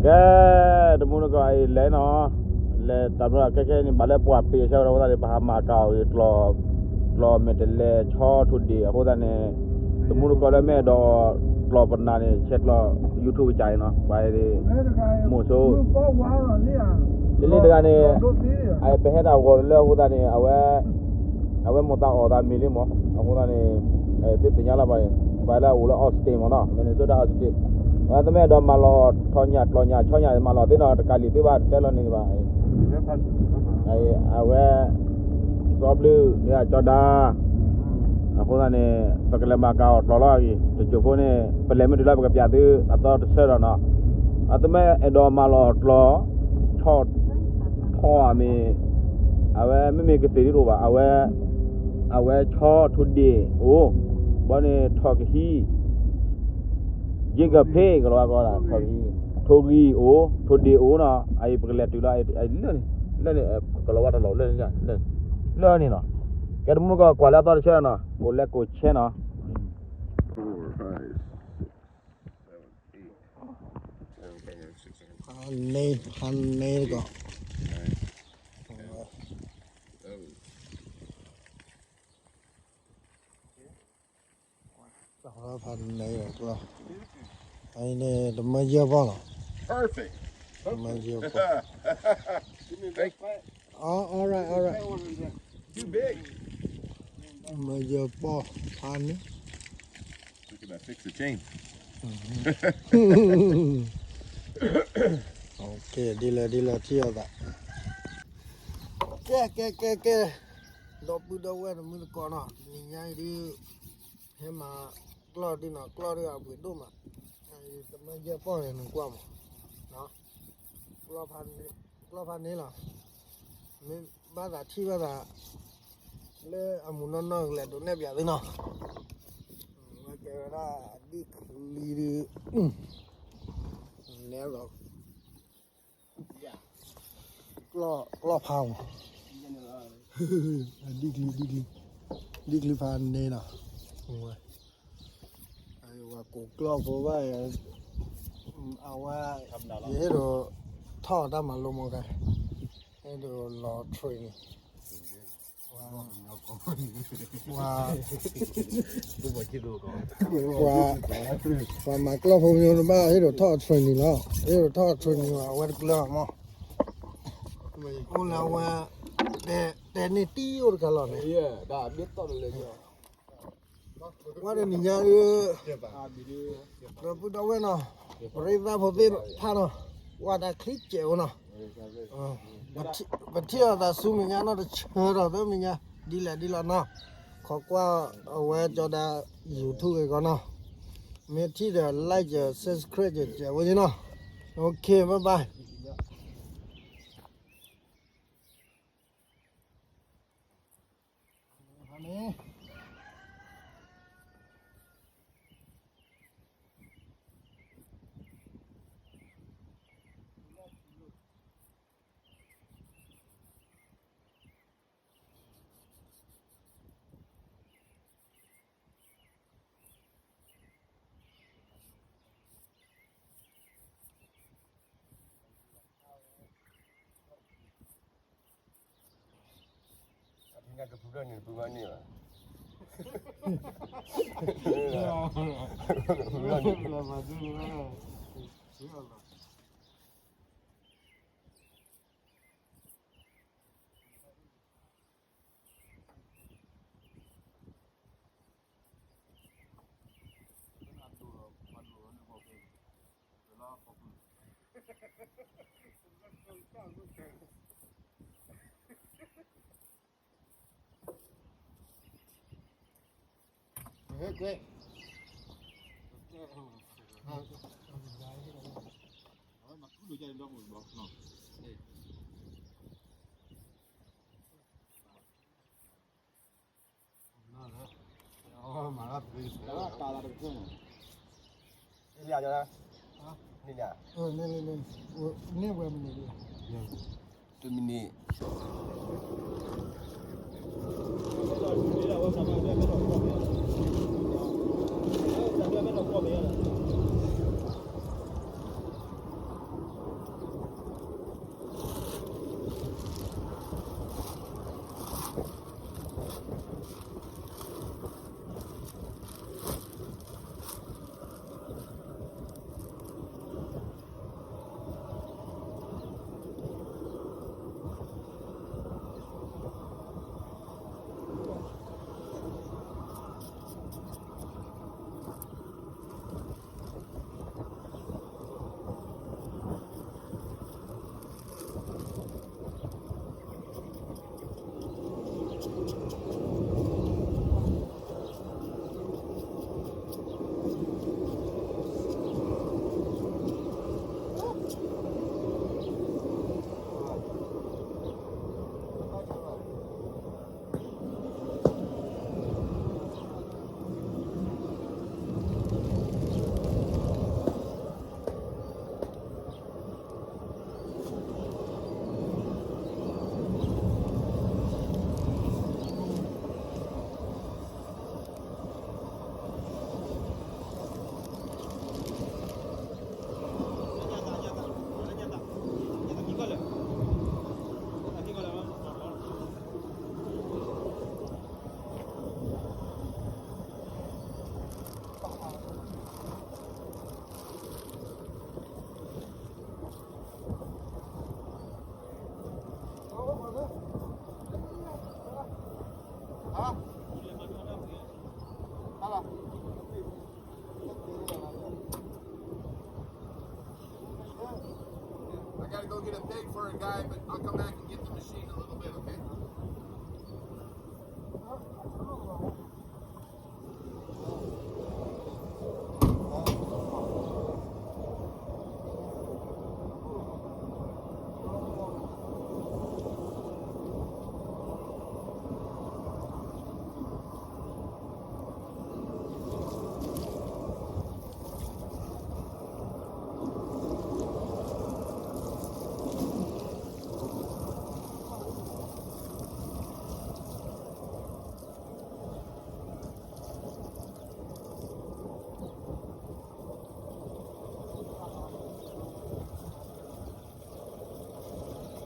ကဲ, တမူတကိးအံၤလဲၤနီၤ, လဲၤတၢ်ဘျီခဲခဲန့ၣ် ဘၣ်လၢပှၤပ့ၤအဆၢကတီၢ်အဃိသတးန့ၣ် ပဟးမၤကၤအီၤဂ့ၤကျီၢ်, ကျီၢ်မဲာ်တဲးလဲးဆီထိၣ်ဒ့ၣ်အဃိသတးန့ၣ်, တမူတကိးလၢမ့ၢ်အဲၣ်ဒိးကျီၢ်ပနၢ်န့ၣ် ဆဲးကျိး YouTube ကစၢ်အံၤနီၤ, ပှၤအံၤ မိၢ်ဆိ လံလံတဂၤန့ၣ်, အပဟဲတၢ်ဂီၤလၢအဃိသတးန့ၣ် အဝဲ အဝဲမိၢ်သးအီၣ်သးမ့ၤလံမး, အဃိသတးန့ၣ် သုသ့ၣ်ညါလၢၤဘၣ်န့ၣ် ပှၤလၢအအိၣ်လၢ Austin မးနီၤ, Minnesota Austin, အဝဲတမ့ၢ်အဲၣ်ဒိးမၤလီၤထီၣ်ညၣ်ကျီၢ်ညၣ်ဆီညၣ် မၤလီၤသ့နီၤ, တကးလံာ်သ့ဘၣ် တတဲလီၤန့ၣ်ဘၣ်, အဝဲ စီၤဘျုးန့ၣ်အကၠီဒါ, အဃိသတးန့ၣ် ပကလဲၤမၤကၤအီၤကျီၢ်လီၤအံၤ တစိၢ်ဖိန့ၣ် ပလဲၤမ့ၢ်တုၤလၢပကပျးသုအသီတဆၢဒီးနီၤ, အတမ့ၢ်အဲၣ်ဒိးမၤလီၤကျီၢ် ဆီ ထီၣ်အမ့ၢ်, အဝဲမ့မ့ၢ်ကသ့ၣ်ဒ်တအိၣ်ဘၣ်, အဝဲ အဝဲဆီထိၣ်ဒ့ၣ်အိၣ်, ဘီန့ၣ်ထီၣ်ကဟံး, ယ့ကဖ့ကလီၤဝါကီး ထီၣ်ကဟံး, ထိၣ်ဂံၢ်အိၣ်, ထိၣ်ဒ့ၣ်အိၣ်နီၤ, အအံၤပကလဲၤတုၤလီၤ လၢန့ၣ်, လၢန့ၣ် ကလီၤဝါတလီၢ်လၢန့ၣ်, လၢန့ၣ်နီၤ, ကဲတမူတကိးကွၢ်လၢအသီတဆၢနီၤ, ကိးလဲကိးဆဲနီၤ, ဖးန့ၢ် ဖးန့ၢ်တကိး, ဖးန့ၢ်တကိး, အံၤန့ၣ် တမၢယဲၢ်ပီၢ်လီၤ, တမၢယဲၢ်ပီၢ်, all right, all right, တမၢယဲၢ်ပီၢ်, ဖးန့ၢ် ဒ်လဲၣ်ဒ်လဲၣ်ထံၣ်အီၤသး, ကဲ ကဲ ကဲ ကဲ ဒီပုၢ်ဒီဝဲၢ်တမူတကိးနီၤ, တနံၤညါအံၤဒုး ဟဲမၤကျီၢ်ဒုးနီၤ, ကျီၢ်ဒုးအပှ့ၤဒိၣ်မး, တမၢယဲၢ်ပီၢ်န့ၣ် နကွၢ်မး, ကျီၢ်ဖးန့ၢ်လီၤ, မ့ၢ်ဘၣ်သးထံၣ်ဘၣ်သး လၢအမုာ်နီၢ်နီၢ်ကလဲၤဒိးနဲၣ်ပၠးသုနီၤ, ဝဲကဲဝဲဒၣ်အဒံၣ်ချံဒုး နဲလီၤ ကျီၢ်ဖးမး, ဒံၣ်ချံ ဒံၣ်ချံ, ဒံၣ်ချံဖးန့ၢ်နီၤ, ဝဲကိးကျီၢ်ဖိဘၣ်, အဝဲ ယဟ့ၣ်ဒိးထီၣ်တၢ်မၤလိမ့ၢ်ဂ့ၤ, ဟ့ၣ်ဒိးလီၤ training ပှၤမၤကျီၢ်ဖိမ့ၢ်တဘၣ် ဟ့ၣ်ဒိးထီၣ် training လီၤ, ဟ့ၣ်ဒိးထီၣ် training လီၤ, အဝဲတကျၢၤဘၣ်မး, အိၣ်လၢအဝဲ တဲန့ၢ်တံၢ်အိၣ်တခါလီၤန့ၣ် ဝဲတနံၤညါဒုး ဒီပုၢ်ဒီဝဲၢ်နီၤ, ပရ့သးဖိသ့ၣ်တဖၣ်နီၤ, ဝဲတၢ်ချံကဲးအိၣ်နီၤ, ပထံၣ်လိာ်သးဆူမဲာ်ညါနီၤ တဆၢထီၣ်သၢမဲာ်ညါ, ဒ်လဲၣ်ဒ်လဲၣ်နီၤ, ခိးကွၢ်အဝဲကၠီဒါ YouTube ဂ့ၤကီးနီၤ, မ့ၢ်ထံၣ်ဒီး like subscribe ကဲးဝဲန့ၣ်နီၤ, OK bye bye. Gotta go get a pig for a guy, but I'll come back and get the machine in a little bit, okay?က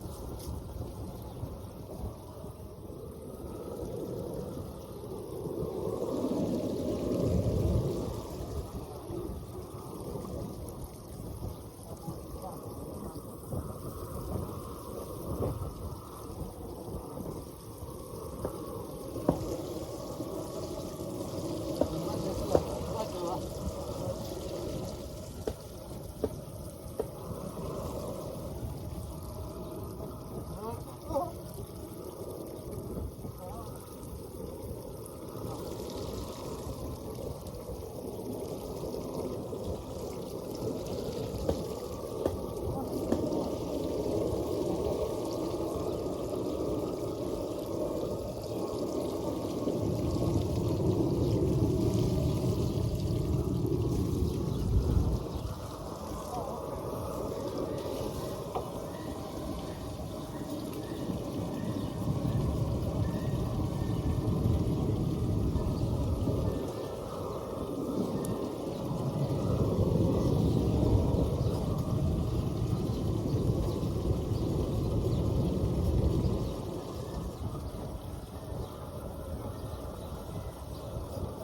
ဲ ဒီပုၢ်ဒီဝ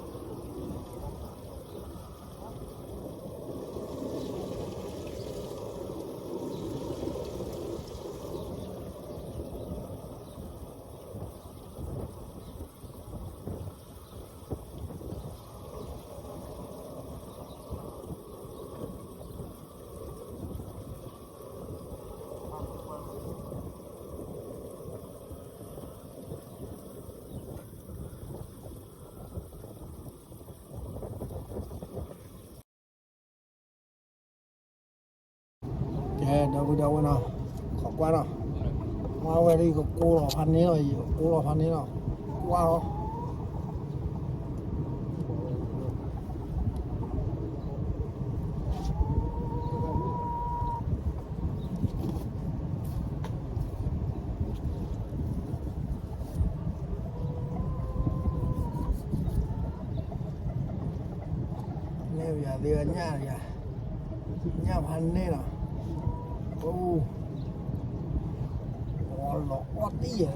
ဲၢ်နီၤ, ခိးကွၢ်နီၤ, ဝဲဝဲဒၣ် ယကကိးလီၤဖးန့ၣ်လီၤ, ယကကိးလီၤဖးန့ၣ်လီၤ, ကွၢ်လီၤ. န့ၣ်ယၤသ့ၣ် ညၣ်ယၤ, ညၣ်ဖးန့ၣ်လီၤ, အိၣ်, အီၣ်လီၤအီၣ်တံၢ်ယၤ.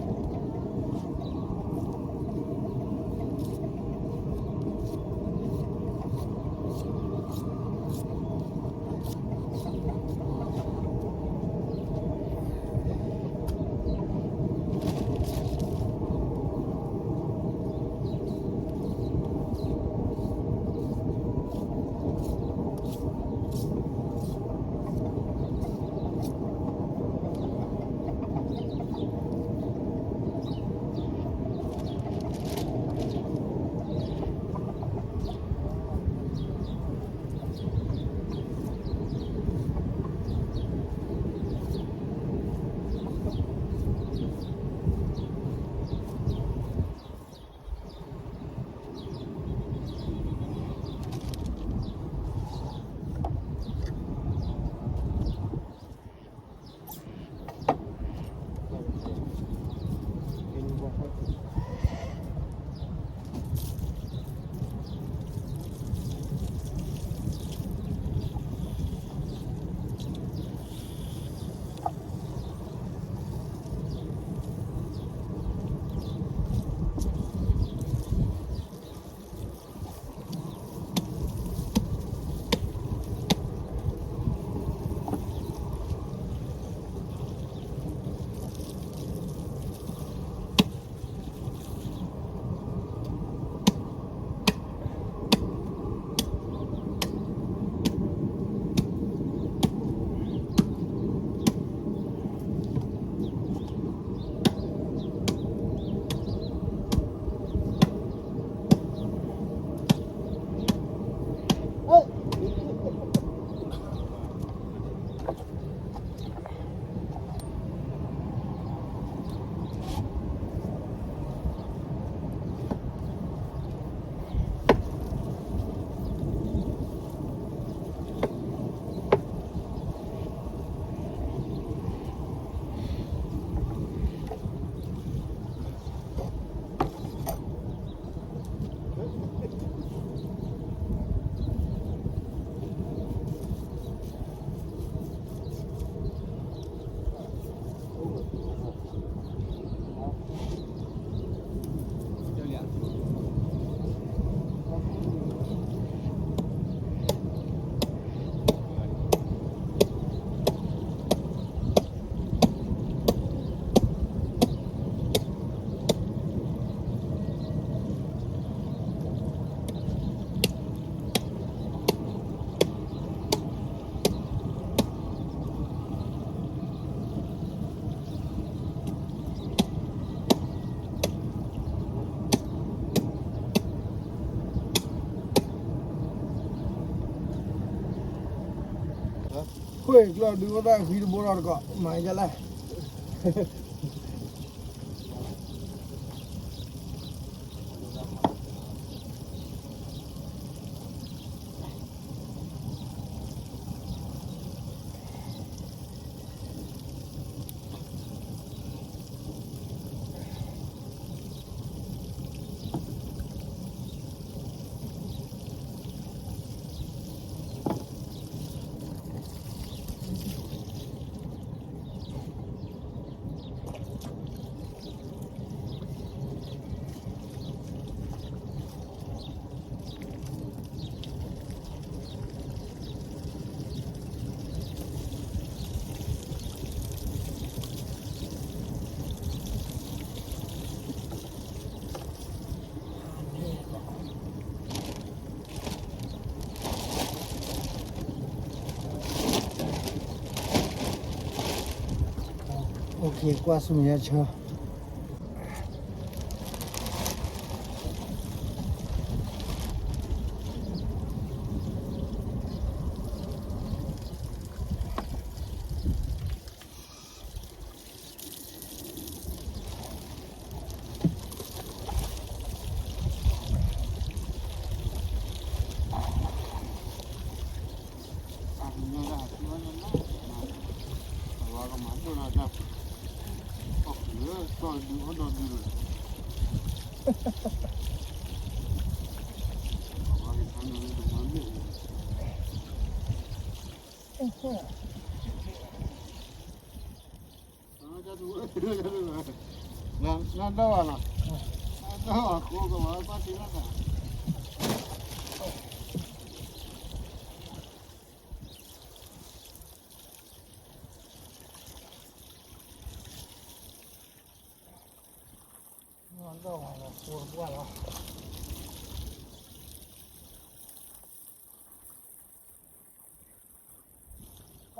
အ ဃိၣ်ကျီၢ်ဒုးအိၣ်တၢ်ဃံတဘိလီၤတကိး မၤယလဲၣ်. အိၣ်ခ့ ကွၢ်ဆူမဲာ်ညါဆၢ တၢ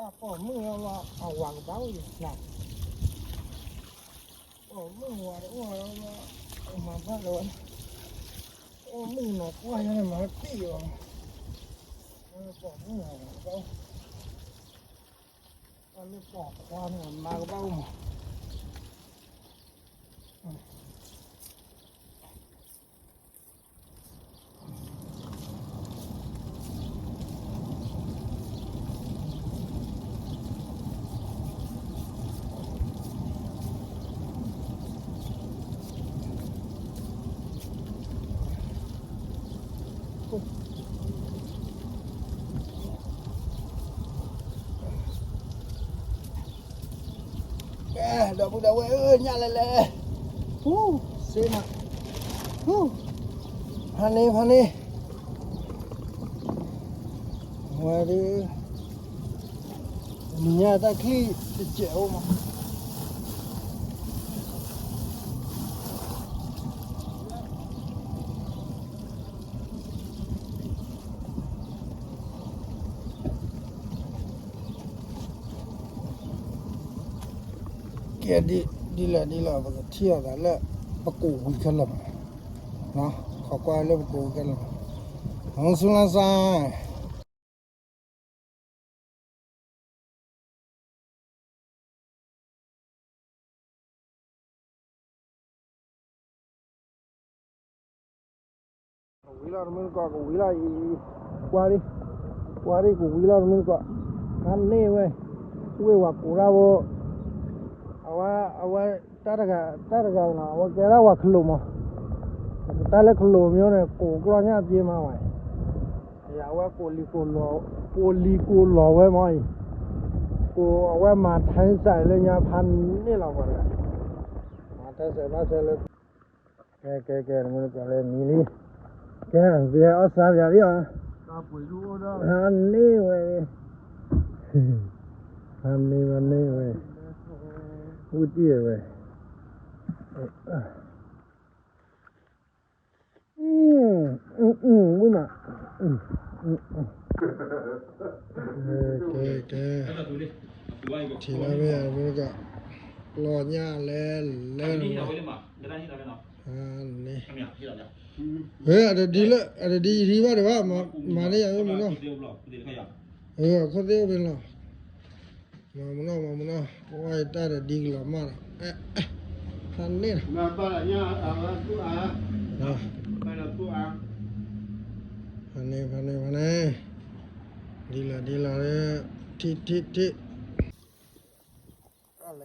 ်ပိာ်မုၣ်လီၤလီၤ အဝၤကဘၣ်အိၣ်ယၤ, ပိာ်မုၣ်ဝၤတအိၣ်လီၤ, မၤဘၣ်လီၤ, ပိာ်မုၣ်နီၢ်ကွၢ်ယၤန့ၣ် မၤတံၢ်အီၤ, ပိာ်မုၣ်ဝၤကဘၣ်အိၣ်, တၢ်လၢပိာ်ခွါန့ၣ် မၤကဘၣ်အိၣ်မး. ကဲ ဒီပုၢ်ဒီဝဲၢ်ဧၢ ညၣ်လဲၤလဲၤ, ဟူ, စ့မး, ဟူ, ဖးန့ၢ် ဖးန့ၢ်, ဝဲဒုး, နံၤညါတၢ်ချံၣ်တစဲးအိၣ်မး. ကဲဒ်, ဒ်လဲၣ်ဒ်လဲၣ် ပကထံၣ်အီၤသးလၢ ပကိးဝံၤခဲလၢာ်မး, ခိးကွၢ်လၢပကိးဝံၤခဲလၢာ်မး, မုၢ်ဆူၣ်လါစါ ကဝံၤလီၤတမုၢ်တကိး ကဝံၤလီၤအံၤ, ကွၢ်ဒံ, ကွၢ်ဒံ ကဝံၤလီၤတမုၢ်တကိး, ဟါန့ၢ်ဝဲ, ဝ့ၢ်ဝၤကိးတၢ်ဖိ, အဝဲ, အဝဲ, တၢ်တဂၤ, တၢ်တဂၤနီၤ အဝဲကဲဒၣ်ဝၤခလိာ်မး, တၢ်လၢခလိာ်မ့ၢ်န့ၣ် ကိးကျီၢ်ညၣ်ပျ့ၤမးဝဲ, အဝဲကိးလံၤကိးလီၤ, ကိးလံၤကိးလီၤဝဲမးအံၤ, ကိးအဝဲမၤထဲစးလၢညါဖးန့ၢ်လီၤပှၤတဂၤ, မၤထဲစးဘၣ်ဆၢလၢ ကဲ ကဲ ကဲ မုၢ်ကလဲၤမံၤလံ, ကဲ ပှၤအီၣ်စါပှၤလံအီၤ, ဟါန့ၢ်ဝဲ, ဟါန့ၢ်ဝဲန့ၢ်ဝဲ, ဝံၣ်တံၢ်ဝဲ, ဝံၣ်မး, ကဲ ကဲ, ထံၣ်လၢမ့ၢ်အမုၢ်က, လီၤညၣ်လဲၤလဲၤန့ၣ်, န့ၣ်, အတဒ်လၢ အတဒ်ယထံၣ်ဘၣ်ဒံးဘၣ်, မၤန့ၢ်ယၤမ့ၢ်မုၢ်နီၤ, ခိၣ်သ့ၣ်အိၣ်ဖဲလီၤ, မၤမနီၣ် မၤမနီၣ် ပဝဲတၢ်ဒီးဒ်ကလီၤမၢ်လီၤ, ဖးန့ၣ်လီၤ, ဖးန့ၣ် ဖးန့ၣ် ဖးန့ၣ်, ဒ်လီၤ ဒ်လီၤ, ထံၣ် ထံၣ် ထံၣ် လ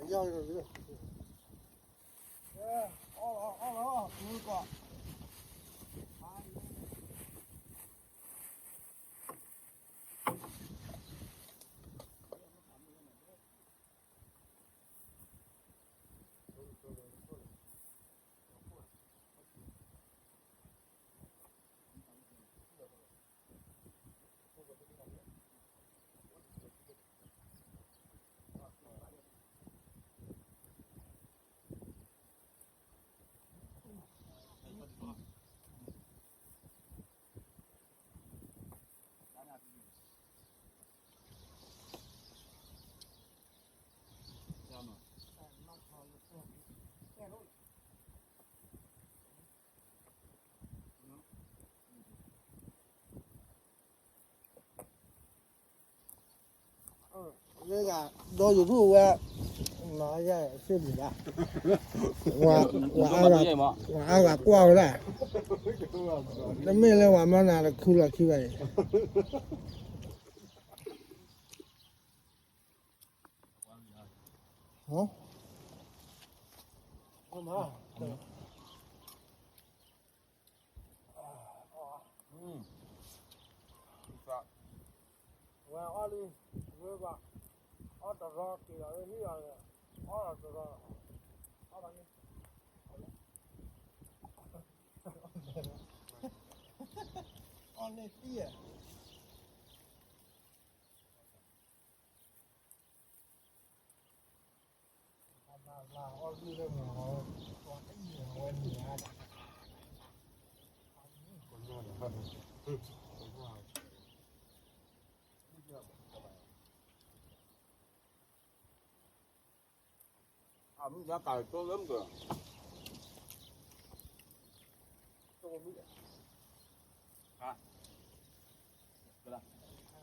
ၢဂၤဒီး YouTube ဝဲ, မၤယဲစ့ၢ်မံၤဒၣ်, ဝဲအါဂၤကွၢ်ဝဲဒၣ်, တမ့ၢ်လၢဝဲမၤနၤတခူလီၤခံဘၣ်အံၤ ဝဲအီၣ်လံ, ဝဲဘၣ်, အီၣ်တရီက့ၤလီၤလၢဟံၣ်အီၤ, အီၣ်တရီ, အီၣ်ဘၣ်န့ၣ်, အီၣ်န့ၣ်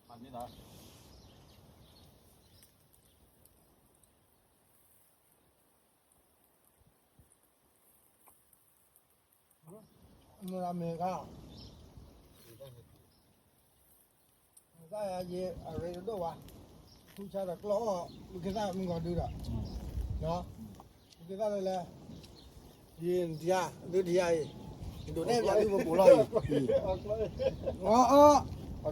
သံဧါ. မ့ၢ်မ့ၢ်ကါ, မ့ၢ်ကါယဲ အရ့တဒိၣ်ဝါ, ထူဆါဒီးကျီၢ်အီၣ် ပက့ၤသၣ်မုၢ်ဂီၤဒုဒီး, ပက့ၤသၣ်လၢလဲၣ်, ယံၤဒံးဧါ, ဒုဒံးဧါအံၤ, ဒိးနဲၣ်ပျးဒုပပူၤလီၤအံၤ, အီၣ်အီၣ်, ပှၤ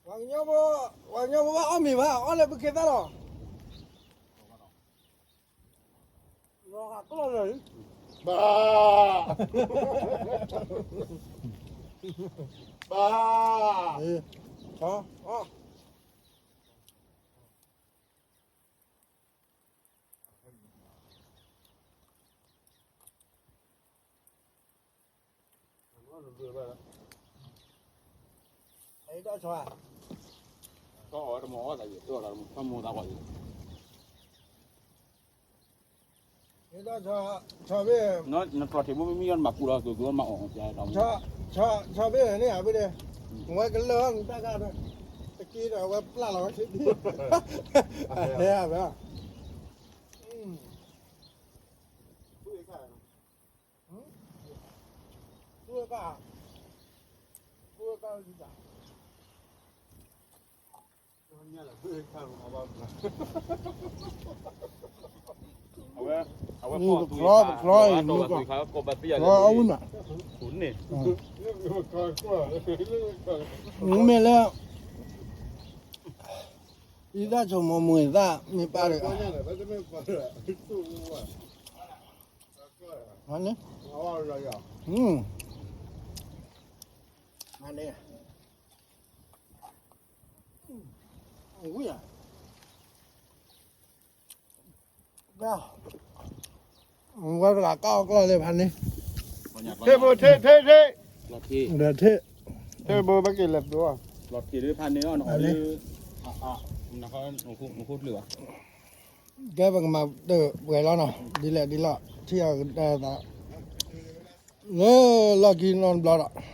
ကညီဖိ, ပှၤကညီဖိဘၣ်အီၣ်မ့ၤဘၣ် အီၣ်လၢပက့ၤသၣ်လီၤ. ဘၣ်, ဘၣ်, နတြီထံးဘိမ့မ့ၢ်ယီၢ်နမၤပူၤလီၤ ကမၤအီၣ်, ဆီဘ့ၣ်န့ၣ် အဝဲဒၣ်, ဝဲကလၢာ်နတၢ်ဂၤဒီး, တက့ဒီးအဝဲပျၢ်လီၤဝဲ, ဟဲဝဲ, အဝဲ, အဝဲပီၢ်သူၣ်အံၤ, ပကျီအံၤ, ပကျီအဝဲနၤ, န့ၣ်, မ့ၢ်လၢ, အံသၣ်ဆိမိၣ်မုၢ်သၣ်မ့ၢ်ပၢ်ဒီး, န့ၣ်, ဝံၤဧါ, ဝဲကလၤကၢ်အီၣ်ကျီၢ်လၢဖးန့ၣ်, ထ့ဘိ ထ့ ထ့ ထ့, ဒီးထ့, ထ့ဘိ ဘၣ်က့ၤလဲၤပျိ, လီၤထံးလၢဖးန့ၣ်အီၤ နအီၤလၢ, နခိၣ်ကျၢၢ်ဘၣ်, ကဲပကမၤတၢ်ပှဲၤလီၤနီၤ ဒ်လဲၣ်ဒ်လဲၣ် ထံၣ်အီၤကတၢၢ်သး, လၢလီၢ်ခံနီတဘျီဒီး